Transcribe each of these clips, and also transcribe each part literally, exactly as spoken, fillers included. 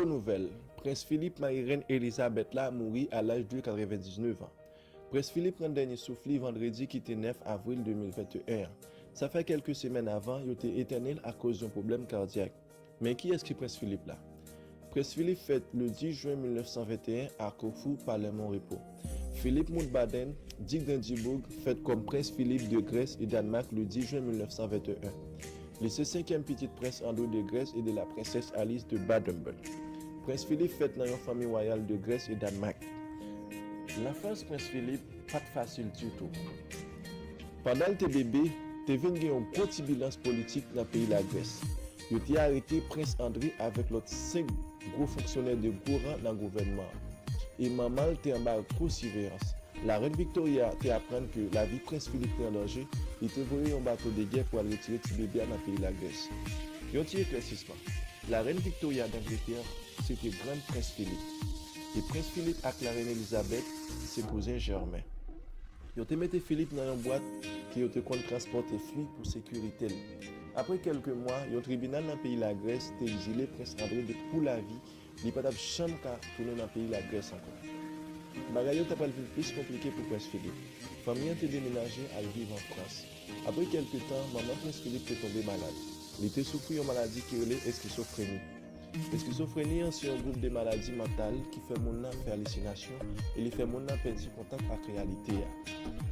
Nouvèl, Prens Filip, mari rèn Elizabèt la, mouri a laj de katrevendiznèf an. Prens Filip rann dènye souf li vandredi ki te nèf avril de mil venteyen an. Sa fè kèlke semèn avan yo te etène l akoz yon pwoblèm kadyak. Men kiyès ki Prens Filip la? Prens Filip fèt le dis jen mil nèf san venteyen a Kafou Palè Mon Repo. Filip Mountbatten, Duc d'Édimbourg, fèt kòm Prens Filip de Grès e Dànmak le dis jen mil nèf san venteyen. Li se senkyèm pitit Prens André de Grès e de la Princesse Alice de Baden-Württemberg. Prens Filip fèt nan yon fanmi wayal de Grès e Dànmak. Lanfans Prens Filip pa t fasil ditou. Pandan l te bebe, te vin gen yon gwo tibilans politik nan peyi Lagrès. Yo te arete Prens André avèk lòt senk gwo fonksyonè de gwo ran nan gouvènman an. E manman l te anba gwo siveyans. Larèn Viktoria te aprann ke lavi Prens Filip te an danje, li te voye yon bato de gè pou al retire ti bebe a nan peyi Lagrès. Yon ti eklèsisman. Larèn Viktoria d'Angletè se te grann Prens Filip. E Prens Filip ak Larèn Elizabèt se kouzen jèmen. Yo te mete Filip nan yon bwat ke yo te konn transpòte fwi pou sekirite l. Apre kèlke mwa, yon tribinal nan peyi Lagrès te egzile Prens André de pou lavi, li pa t ap janm ka tounen nan peyi Lagrès ankò. Bagay yo ta pral vin plis konplike pou Prens Filip. Fanmi an te demenaje al viv an Frans. Apre kèlke tan, manman Prens Filip te tonbe malad. Li te soufri yon maladi ki rele eskizofreni. Eskizofreni an se yon gwoup de maladi mantal ki fè moun nan fè alisinasyon e li fè moun nan pèdi kontak ak reyalite a.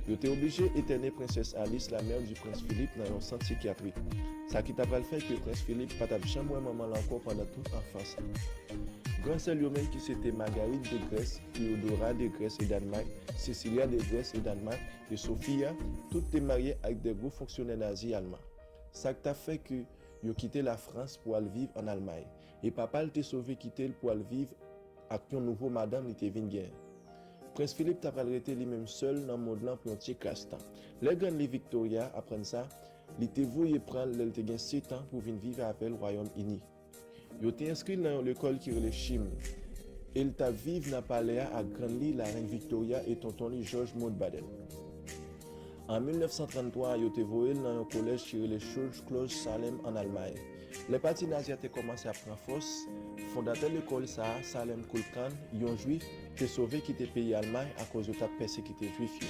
Yo te oblije etène Prensès Alis, lamè di Prens Filip, nan yon sant sikyatrik. Sa ki ta pral fè ke Prens Filip pa t ap janm wè manman l ankò pandan tout anfans li. Gran sè l yo menm ki se te Margarit de Grès, Theodora de Grès e Dànmak, Cecilia de Grès e Dànmak e Sofia, tout te marye ak de gwo fonksyonè nazi alman. Sa k t ap fè ke yo kite Lafrans pou al viv ann Almay. E papa l te sove kite l pou al viv ak yon nouvo madanm li te vin genyen. Prens Filip ta pral rete li menm sèl nan mond lan pou yon ti kras tan. Lè grann li Viktoria aprann sa, li te voye pran l lè l te gen sèt an pou vin viv avè l Wayòm Ini. Yo te enskri l nan yon lekòl ki rele Chim, e l t ap viv nan palè a ak grann li, Larèn Viktoria, e tonton li, Jòj Mountbatten. An mil nèf san tranntwa, yo te voye l nan yon kolèj ki rele School Schloss Salem ann Almay. Lè pati nazi a te kòmanse ap pran fòs, fondatè lekòl sa a, Salem Kulkan, yon Jwif, te sove kite peyi Almay akoz yo t ap pèsekite Jwif yo.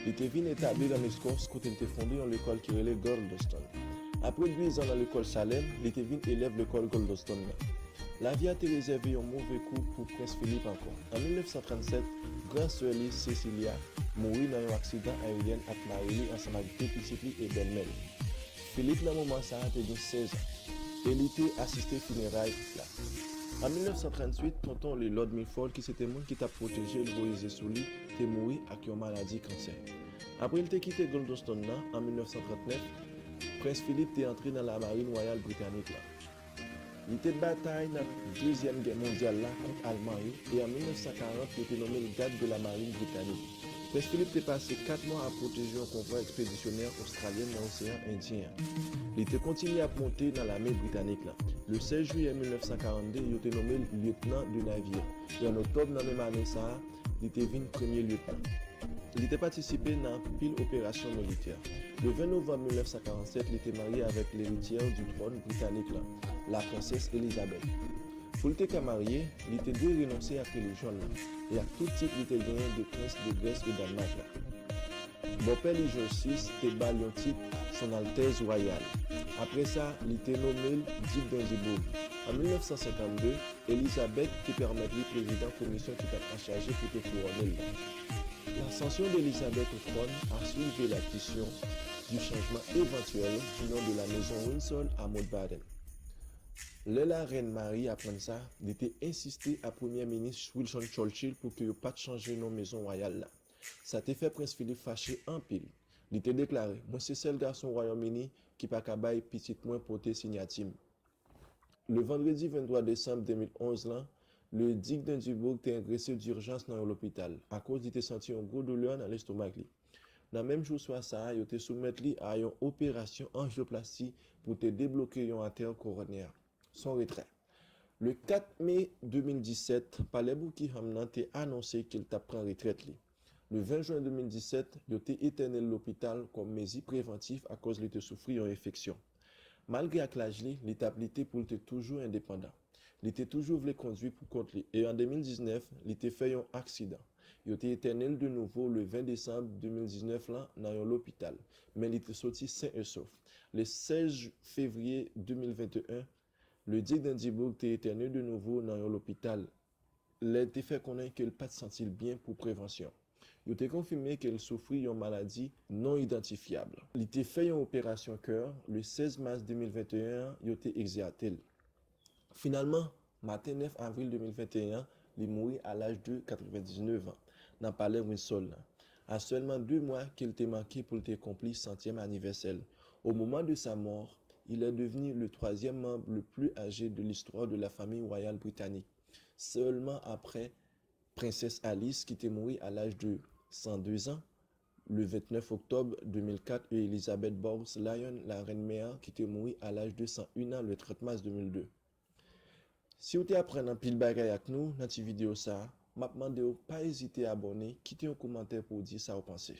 Li te vin etabli l ann Eskòs, kote l te fonde yon lekòl ki rele Goldstone. Apre douz an nan lekòl Salem, li te vin elèv lekòl Goldstone nan. Lavi a te rezève yon move kou pou Prens Filip ankò. An mil nèf san trannsèt, gran sè li, Cecilia, mouri nan yon aksidan aeryèn ak mari li ansanm ak de pitit li e bèlmè l. Filip nan moman sa a te gen sèz an, e li te asiste fineray la. An mil nèf san trantuit, tonton li, Lord Milford, ki se te moun ki t ap pwoteje l, voye je sou li, te mouri ak yon maladi kansè. Apre l te kite Goldstone nan an mil nèf san trannèf, Prens Filip te antre nan Lamarin Wayal Britanik la. Li te batay nan Dezyèm Gè Mondyal la kont Alman yo, e an mil nèf san karant, yo te nonmen l Garde de la Marine Britannique. Prens Filip te pase kat mwa ap pwoteje yon konvwa ekspedisyonè ostralyèn nan Oseyan Endyen an. Li te kontinye ap monte nan lame britanik la. Le sèz jiyè mil nèf san karannde, yo te nonmen l lyetnan de navir, e an oktòb nan menm ane sa a, li te vin premye lyetnan. Li te patisipe nan anpil operasyon militè. Le ven novanm mil nèf san karannsèt, li te marye avèk lerityè du tròn britanik la, la Prensès Elizabeth. Pou l te ka marye, li te dwe renonse ak relijyon l lan e ak tout tit li te genyen de prens de Grès e Dànmak la. Bòpè li, Jòj sis, te ba l yon tit, Son Altèz Wayal. Apre sa, li te nonmen l Duc d'Édimbourg. An mil nèf san senkannde, Elizabeth te pèmèt li prezidan komisyon ki t ap anchaje pou te kouwone l lan. L'ascension d'Élisabeth au trône a soulevé la question du changement éventuel du nom de la maison Windsor à Mountbatten. Lè larèn Mari aprann sa, li te ensiste a Premye Minis Winston Churchill pou ke yo pa t chanje non mezon wayal la. Sa te fè Prens Filip fache anpil. Li te deklare, "Mwen se sèl gason Wayòm Ini ki pa ka bay pitit mwen pote siyati m." Le vandredi venntwa desanm de mil onz lan, le Duc d'Édimbourg te engrese dijans nan yon lopital akoz li te santi yon gwo doulè nan lestomak li. Nan menm jou swa sa a, yo te soumèt li a yon operasyon anjiyoplasti pou te debloke yon atè kowònè. Son retrè. Le kat me de mil disèt, Palè Buckingham nan te anonse ke l t ap pran retrèt li. Le ven jen de mil disèt, yo te etène l lopital kòm mezi prevantif akoz li te soufri yon enfeksyon. Malgre ak laj li, li t ap lite pou l te toujou endepandan. Li te toujou vle kondwi pou kont li, e an de mil diznèf, li te fè yon aksidan. Yo te entène l de nouvo le ven desanm de mil diznèf lan nan yon lopital, men li te soti sen e sof. Le sèz fevriye de mil venteyen, le Duc d'Edimbourg te entène de nouvo nan yon lopital, lè l te fè konnen ke l pa t santi l byen pou prevansyon. Yo te konfime ke l soufri yon maladi non idantifyab. Li te fè yon operasyon kè, le sèz mas de mil venteyen an, yo te egzate l. Finalman, maten nèf avril de mil venteyen an, li mouri a laj de katrevendiznèf an, nan Palè Windsor lan, a sèlman de mwa ke l te manke pou l te konpli santyèm anivèsè l. Au moment de sa mort, il est devenu le troisième membre le plus âgé de l'histoire de la famille royale britannique, sèlman aprè Prensès Alice, ki te mouri a laj de san de zan le vennèf oktòb de mil kat, e Elizabeth Bowes Lyon, larèn mè an, ki te mouri a laj de san en an le trant mas de mil de. Si w te aprann anpil bagay ak nou nan ti videyo sa a, m ap mande w pa ezite abòne, kite yon kòmantè pou w di sa w panse.